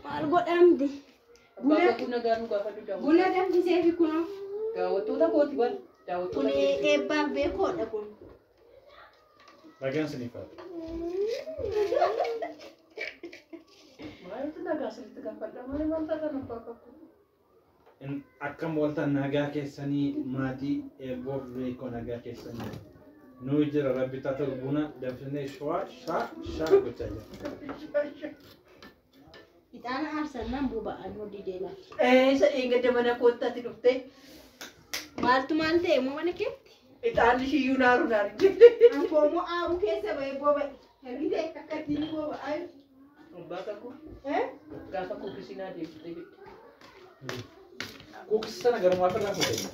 Maal godhamti? Abbaa kakuu nagaa nu gaafadhu daawwattoota. Buna danfisee fi kunoo. Daawwattoota kooti bara. Kun Daawwattoota keessa. eebbaaf beekoodha kun. Nagaan siniif haa ta'u. Maaltu nagaa sirriitti gaafadha? Maali maal taatan abbaa kakuu? Akkam ooltan nagaa keessanii maatii eebboof beekoo nagaa keessanii. Nuyi jira rabbi taa ta'u buna danfisnee shawaa shaa shaa gochaa jira. Ixaana aarsannaan boba'an hojii deelaa. Isa dheengadda mana koottaatti dhuftee Maaltu maal ta'e immoo mana keetti? ixaanni shiyyuu naaru naaru jette. Ankoo immoo aaruu keessa ba'ee boba'e. Argitee akka ittiin boba'aa jiru. Abbaa kakuu gaafa kukisinaa deebitee bitte. Kuukis sana garumaaf irraa fuute.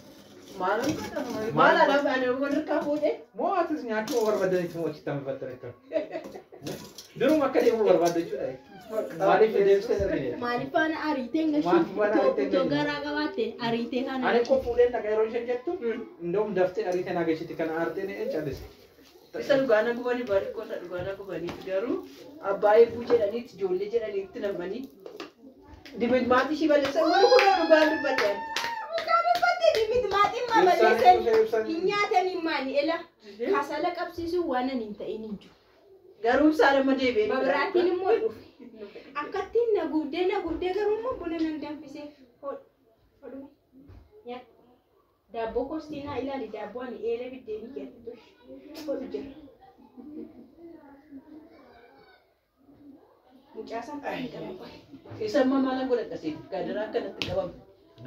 Maal maal anaaf ani walirkaa fuudhee? Moo atis nyaachuu barbaadanitti moo achitti hambifattanitti? Duruma akka deemuu barbaadda jechuudha. Maaliif deebistee argine? Maaliif faana ariitee hin Maaliif faana ariitee hin Otoo gashiin? garaa qabaatte ariitee kana. Ani koo fuudheen dhaqa yeroo isheen jettu indoom daftee ariitee naa gashiti kana aartee ni callise. Isa dhugaana gubanii baarikkoo isa dhugaana gubaniiti garuu abbaa eeguu jedhaniitti ijoollee jedhaniitti namanii dimit maatii ishii balleessan warri kun dhugaan dubbatan. Dhugaa dubbatte dimit maatiin maa balleessan hin nyaatanii maani ela kasala qabsiisuu waan ani hin ta'in hin jiru. Garuu isaan amma deebi'ee Mabiraatiin immoo dhufe. Akkattiin na gubdee na gubdee garuu immoo buna nan danfiseef hodhume. Nyaadhu. Daabboo koostii naa ilaali daabboo ani eelee biddeenii keessatti hodhu jira. Mucaa san kan hin qabu. Isa amma maalan godhadha seeti gaadaraa akkanatti qabame.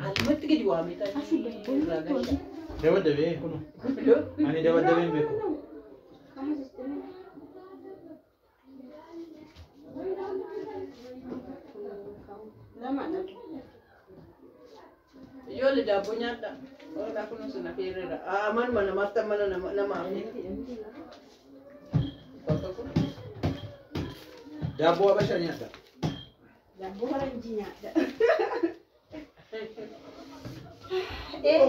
Alumatti gadi waamee Asii taa'ee irraa daabboo. gasha. Dabadabee kunu. Ani dabadabee hin beeku. Ijoollee daabboo nyaadha. Oolaa kunuunsa na feerera. Manuma namaatti mana namaaf. Bakka kun. Daabboo habashaa nyaadha. Daabboo faranjii nyaadha.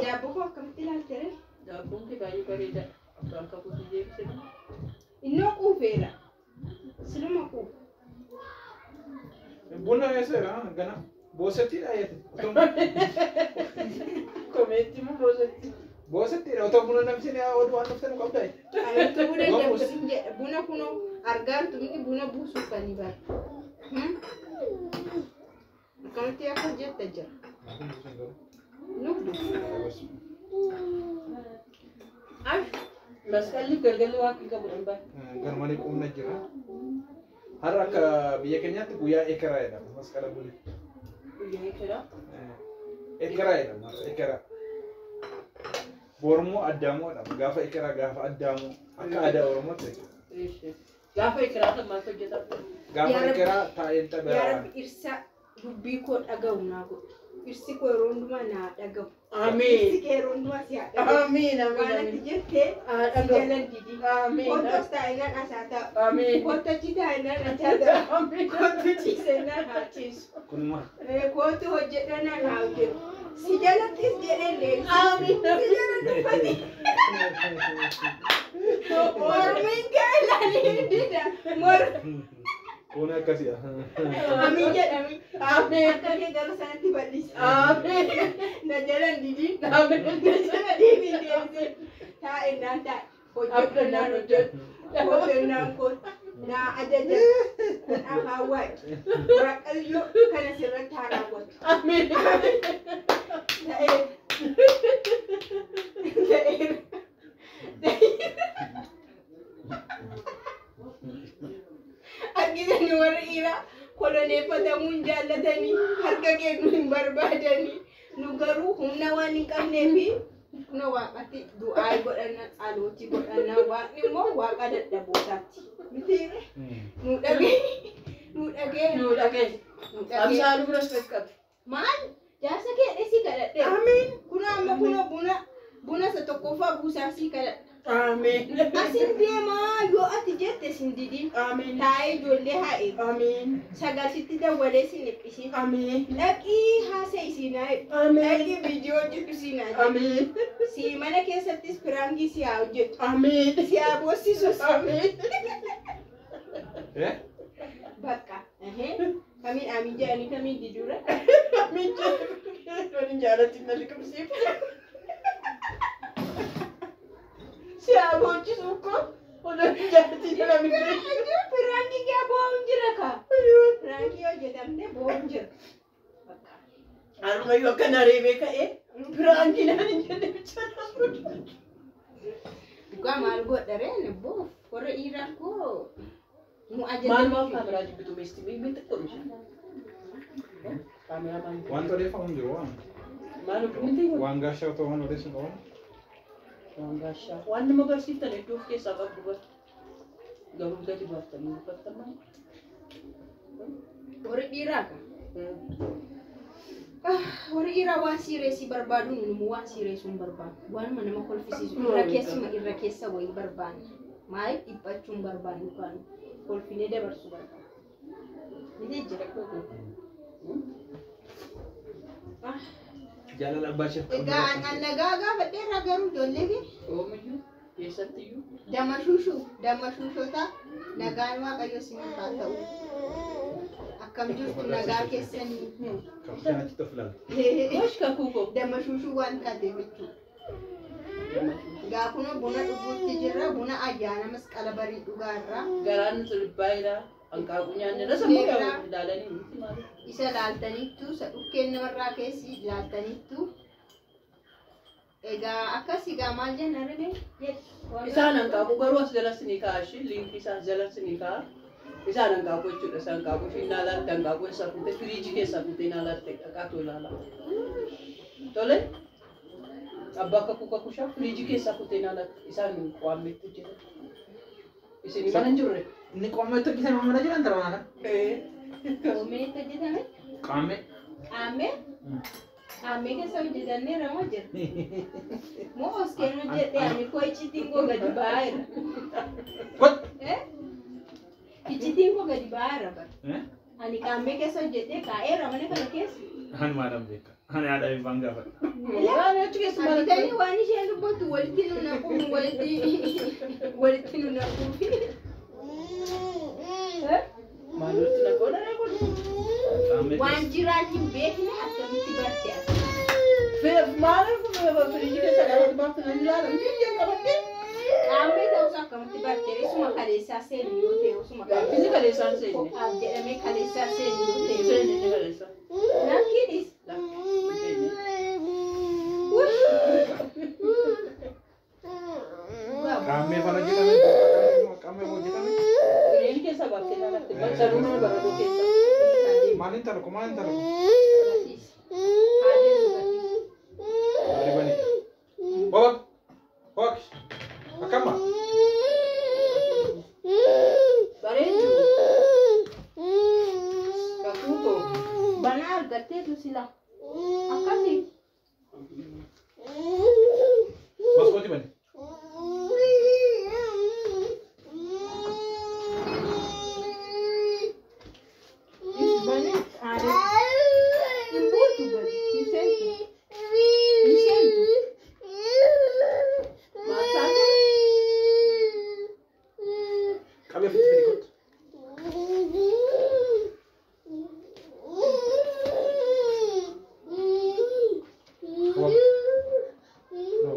Daabboo koo akkamitti ilaalte ree? Daabboon kee baay'ee bareedaadha. Abbaan kakuutu deebise. Innoo quufeera. Siluma quufe. Buna eesseera gana. Boosettiidha jeete. Komeetti moo boosetti? Boosettiidha otoo buna namsine oduu waan dhufte nu qabda. Ayitu buna danfisin jedha. Buna kunoo argaantu miti buna buusuuf kan bara. Akkamitti akka jetta jira. Nuuf dhufu. Ash. Masqalli galgalli waaqni qabu dhan baay'ee. Garmalee qubna jira. Har'a akka biyya keenyaatti guyyaa ekeraa jedhama masqala buli. Guyyaa ekeraa. Ekeraa jedhama har'a ekeraa. Bormoo addaamoo jedhama gaafa ekeraa gaafa addaamoo akka aadaa Oromootti. Gaafa ekeraa kan maaltu hojjetama? Gaafa ekeraa taa'een Yaa tapha. Rabbi irsa dubbii koo dhaga'u naa godhu. Irsi koo yeroo hundumaa naa dhaga'u. Amiin. Irsi kee yeroo hundumaa si haa dhaga'u. Amiin amiin Waan ati amiin. jettee Haa si dhaga'u. jalan didi. Amiin. Kottos taa'inaan asaa taa'u. Amiin. Kottu achi taa'inaan achaa taa'u. Amiin. Kottu ciisennaan haa ciisu. Kunuma. Kottu hojjedhanaan haa hojjedhu. Si jalattis jedheen deebisi. Amiin. Si jala dubbati. Mormiin kee ilaalii dida. Kun akkasiidha. Amiin jedhami. Amiin. Akka kee gara sanatti bal'isi. Amiin. Na jalan didi. Amiin. Na jala deebiin deebisi. Taa'ennaan taa'e. Hojjedhannaan hojjedhu. Kotennaan kottu. Naa ajaja. Kun afaan waaqi. Waaqayyo kana sirratti haa raawwatu. Amiin. Ta'eera. Ta'eera. Argitanii warri dhiiraa koloneeffatamuun jaallatanii harka kennu hin barbaadanii nu garuu humna waan hin qabneefi kuna waaqatti du'aa godhanna xalootii godhanna waaqni immoo waaqa dadhabootaati. Mitiire nu dhagee nu dhagee Nu dhagee. nu dhagee. Amsaaluu biras qaqqabe. Maal jaarsa kee dheessi kadhadhe. Amiin. Kuna amma kuna buna buna isa tokkoffaa buusaa sii kadhadha. Amiin. Asin deemaa yoo ati jette sin didin. Amiin. Taa'ee ijoollee haa eegu. Amiin. Sagalsitti dawwalee sin dhiphisin. Amiin. Dhaqii haasa'e siin haa jedhu. Amiin. Dhaqii viidiyoo hojjedhu siin haa jedhu. Amiin. Sii mana keessattis piraankii si haa hojjetu. Amiin. Si haa boossisus. Amiin. Eh? Bakka. Kamiin amiin jedhanii kamiin diduura? Amiin jedhanii jaalatiin na liqimsiifte. Si haa boochisuu koo odoo hin jaalatiin na liqimsiifte. Piraankii kee bo'oon jira kaa. Piraankii hojjetamte bo'oon jira. Harmayyuu akka nareebee ka'ee piraankii naan hin jenne bichaadha. Dhugaa maal godha reen boo warra dhiiraa koo nu Maal maaf ajajamtu. kaameraa jibbitu meesti mee xiqqoo ishee. Kaameraa maal? Wanti odeeffamu hin jiru waan. Maal miti Waan gaashaa otoo waan odeessu hin qaban. waan gaashaa waan nama barsiiftan hedduu of keessaa qabdu bar. Garuu gadi baaftanii dubbattan malee. Warri dhiiraa kaa. Warri dhiiraa waan siireesii barbaadu nu immoo waan siireessuu hin barbaadu. Waanuma nama kolfisiisu irra keessuma irra keessa wayii barbaanna. Maaliif dhiphachuu hin barbaannu kan kolfinee dabarsuu barbaanna. Miti jira. Jaalala abbaa isheef qabdu. Egaa an nagaa gaafadheerra garuu ijoollee fi Oomiyyuu keessattiyyuu. damma shuushuu damma shuushota nagaan waaqayyo isiniif haa ta'u. Akkam jirtu nagaa keessanii. Kabajaan achitti of ilaaltu. Gosh kakuu koo. Damma shuushuu waan taateef jechuudha. Egaa kun buna dhuguutti jirra. Buna ayyaana masqala barii dhugaarra. Garaan baay'eedha. Hanqaaquu nyaanne sammuu ilaalanii miti maal. Isa laaltaniittu, isa dhukkeen namarraa keessi laaltaniittu. Egaa akkas egaa maal jenna rime? Isaan hanqaaquu garuu as jalas ni kaa'a ishee liinkii isaa as jalas ni kaa'a. Isaan hanqaaquu jechuudha. Isaan hanqaaquu isheen naa laatte hanqaaquu keessaa fuutee firiijii keessaa fuutee naa laatte dhaqaatu ilaala. Tole abbaa kakuu kakushaa firiijii keessaa fuutee naa laatte isaan waammetti jira. Isin mana hin jirre. Inni qaammee hojjetame mana jiran tara mana kana. Oomeetti hojjetame? Qaammee. Qaammee? Qaammee keessa hojjetanneera moo jira? Moo oskeen hojjedhe ani koo iccitiin koo gadi ba'aa What? jira. Iccitiin koo gadi ba'aa jira bara. Ani qaammee keessa hojjedhee kaa'eera mana kana keessa. Ani maalan beeka. Ani haadha eebbaan gaafadha. Waan achi keessa maal Argitanii waan isheen dubbattu walitti nu naquun walitti walitti nu naquufi. Maal walitti naquu dha kun? Qaammee Waan jiraan hin beekne akkamitti barte ati? Maal firiijii keessa dhaloota baaftu nan ilaala. Biyya qabadhee. Qaammee ta'uus akkamitti barte? Isuma kaleessaa seenu yoo ta'e osuma Inni kaleessaan seenne. Kophaaf jedhamee kaleessaa seenu yoo ta'e. Seenne inni kaleessaa. Lakkiinis. Lakki. Qaammee fana hojjetame. Qaammee hojjetame. Firiijii keessaa baaftee ilaalatti. Sanuu mana baratuu keessa. Maaliin talaku maaliin talaku? Ribani. Baba. Bak. Akkama. Bareedu. Kakuu koo. Banaa argatteetu sila. Akkasii. Maskooti bani. Banaa aadee. Hin buutu gadi. Hin seentu. Hin seentu. Maal taate? Qabee ofitti fidi kottu. Bak. No.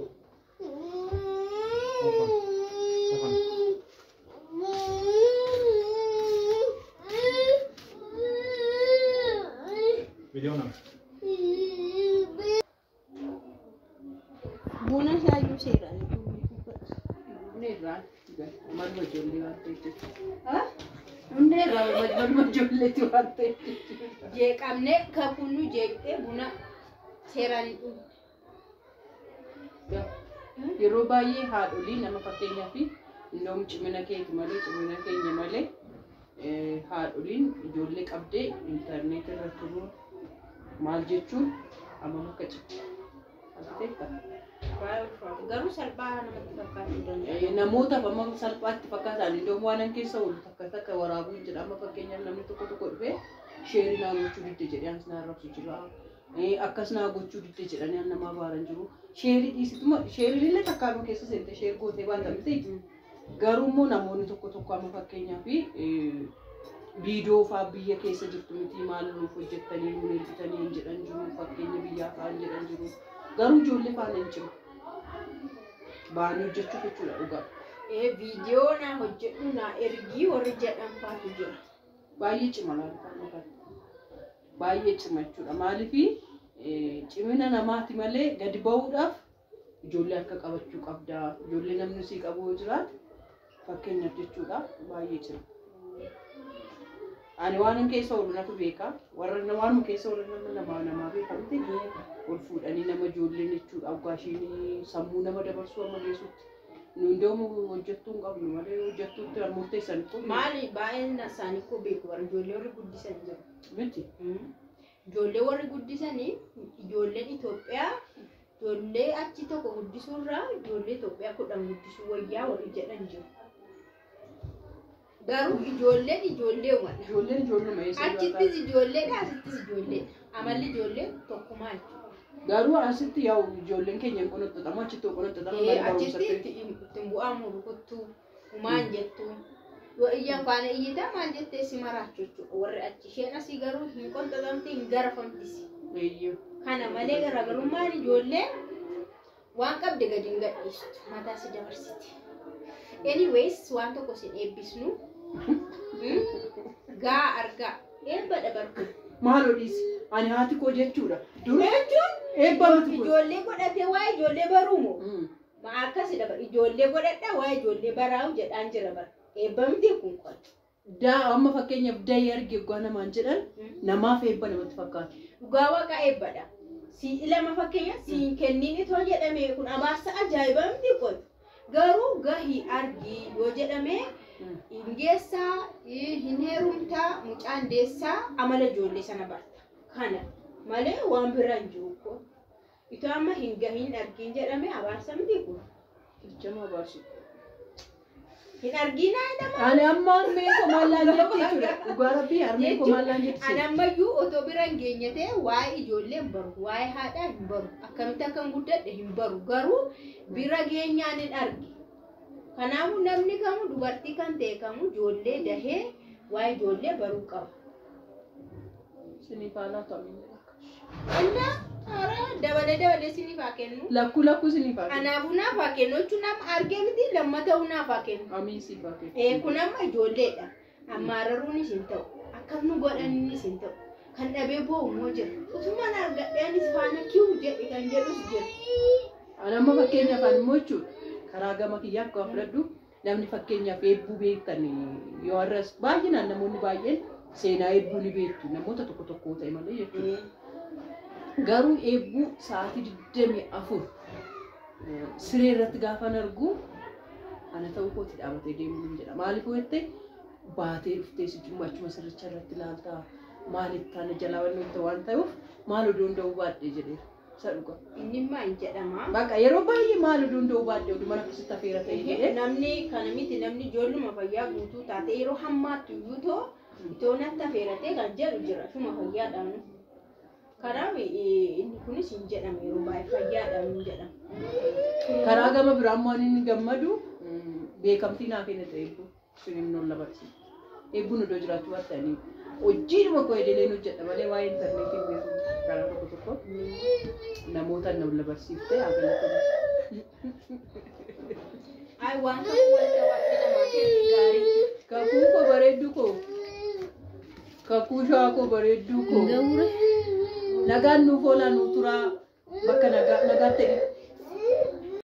Open. Open. Video nama. Buna isaayyuu seeraan. Inni irraan maluma ijoollee waan ta'eef jechuudha. Ha? Inni irraa maluma ijoolleeti waan ta'eef jechuudha. Jeeqamnee kakunnu jeeqxee buna seeraan hin dhugdu. Yeroo baay'ee haadholii nama fakkeenyaa fi indoom cimina keeti malee cimina keenya malee haadholiin ijoollee qabdee intarneetii irra turuun maal jechuun hammam akka cimu. Argiteetta? Baay'ee ulfaata. Garuu salphaa namatti fakkaachuu danda'a. Namootaaf amma salphaatti fakkaatan indoom waan an keessa oolu takka takka waraabuu hin jedha. Amma fakkeenyaaf namni tokko tokko dhufee sheerii naa gochuu didde jedhee anis naa arrabsu jira. Akkas naa gochuu didde jedhanii an nama abaaran jiru. Sheerii dhiisituma sheerii illee takkaanuu keessa seente sheer gootee waan ta'eef. Garuu immoo namoonni tokko tokko amma fakkeenyaaf Viidiyoo fa'aa biyya keessa jirtu miti maal nuuf hojjettanii nuun ergitanii hin jedhan jiru fakkeenya biyyaa fa'aa hin jedhan jiru. Garuu ijoollee faana hin cimu. Ba'anii hojjechuuf jechuudha dhugaa. Viidiyoo naa hojjedhu naa ergii warri jedhan faatu jira. Baay'ee cima laala. Baay'ee cima jechuudha. Maaliifi cimina namaati malee gadi ba'uudhaaf ijoollee akka qabachuu qabda. Ijoollee namni sii qabu yoo jiraate fakkeenyaaf jechuudha baay'ee cima. Ani waan hin keessa oolu natu beeka. Warra waanuma keessa oolu nama namaa namaa beekamti. Ol fuudhanii nama ijoolleen jechuudha. Waggaa isheen sammuu nama dabarsuu amma geessutti. Nu hundoomu hojjettuu hin qabnu malee hojjettuutti murteessan kun Maali baay'een isaanii koo beeku warra ijoollee warri guddisan jiru. miti. Ijoollee warri guddisanii ijoolleen Itoophiyaa ijoollee achi tokko guddisuurraa ijoollee Itoophiyaa 10 guddisuu wayyaa warri jedhan jiru. Garuu ijoolleen ijoolleewwan. Ijoolleen ijoolluma eessa Achittis ijoolleedha asittis ijoolleedha. Amalli ijoollee tokkumaa jechuudha. Garuu asitti yaa'u ijoolleen keenya hin qonoxxatamu achitti hin qonoxxatamu mana Achitti barumsatti. ittiin bu'aamu rukuttuu humaan jettuu yoo iyyan faana iyyitaa maal jettee si maraachu jechuudha. Warri achi isheen asii garuu hin qonxaxamti hin garafamtisi. Eeyyee. Kana malee garaagarummaan ijoollee waan qabde gadi hin gadhiistu mataa si dabarsiti. Anyways waan tokko sin eebbisnu gaa argaa eebba dabarku. Maal odhiisi? Ani haati koo jechuudha. Dur eebba miti koo. Ijoollee godhatee waa ijoollee baruumoo? Ma akkasi dabar ijoollee godhadha waa ijoollee baraa'u jedhaan jira bara. Eebba miti kun qola. Daa amma fakkeenyaaf dayee arge waggaa namaan jedhan namaaf eebba namatti fakkaata. Dhugaa waaqa eebbadha. Si lama fakkeenya siin kenniin itoo jedhame kun abaarsa ajaa'iba miti qola. Garuu gahii argii yoo jedhame hin geessaa, hin heerumtaa, mucaan deessaa amala ijoollee sana barta. Kana malee waan biraa hin jiru koo. Itoo amma hin gahiin argiin jedhame abaarsa miti kun. Jama abaarsu. Hin argiinaa jedhama. Ani amma harmee koo maallaan jetti jechuudha. Dhugaa rabbii harmee koo maallaan jetti. Ani ammayyuu otoo bira hin geenye ta'e waa'ee ijoollee hin baru, waa'ee haadhaa hin baru, akkamitti akka hin guddadhe hin baru. Garuu bira geenyaan hin arge. Kanaafuu namni kamuu dubartii kan ta'e kamuu ijoollee dahee waa'ee ijoollee baruu qaba. Sinii faanaa ta'u. Inna hara dabalee dabalee siniif haa kennu. Lakkuu lakkuu sinii faana. Kanaafuu naaf haa kennu jechuun nama argee miti lammata naaf haa kennu. Amiin siif haa kennu. Kun amma ijoolleedha. Ammaararuunis hin ta'u. Akkam nu godhaniinis hin ta'u. Kan dhabee boo'u immoo jira. Utumaan argadhee anis faana kiwu jedhe kan jedhus jira. Ani amma fakkeenyaaf ani immoo jechuudha karaa gama kiyyaa akka fudhadhu namni fakkeenyaaf eebbuu beektan yoo har'as baay'inaan namoonni baay'een seenaa eebbuu ni beektu namoota tokko tokko ta'e malee jechuudha. Garuu eebbuu sa'aatii 24 siree irratti gaafan argu ana ta'uu kooti dhaabatee deemuu hin jedha. Maaliif jettee baatee dhuftee si achuma sirricha irratti ilaaltaa maaliif taana jalaa wantoota waan ta'uuf maal odoon da'uu baadhee jedheera. Isa dhuga. Inni maal jedhama? Baqa yeroo baay'ee maal odoon da'uu baadhee oduu mana keessatti afeera ta'e jedhee. Namni kana miti namni ijoolluma fayyaa guutuu taate yeroo hammaattu iyyuu too itoo natti afeeratee kan jedhu jira. Shuma fayyaadhaan. Kanaaf inni kunis hin jedhama yeroo baay'ee fayyaadhaan hin jedhama. Karaa gama biraa immoo inni gammadu beekamtii naa kenna ta'e eebbuu siniin nolla barsiisa. Eebbuun iddoo jiraachuu baatanii hojiidhuma koo idileen hojjedha malee waa'ee intarneetii beeku karaa tokko tokko namoota nolla barsiiftee haa galatamu. Ay waan tokko wanta waaqni namaa kenne gaarii. Kakuu koo bareedduu koo kakuu shawaa koo bareedduu koo nagaan nuuf oolaa nuu turaa bakka nagaa nagaatti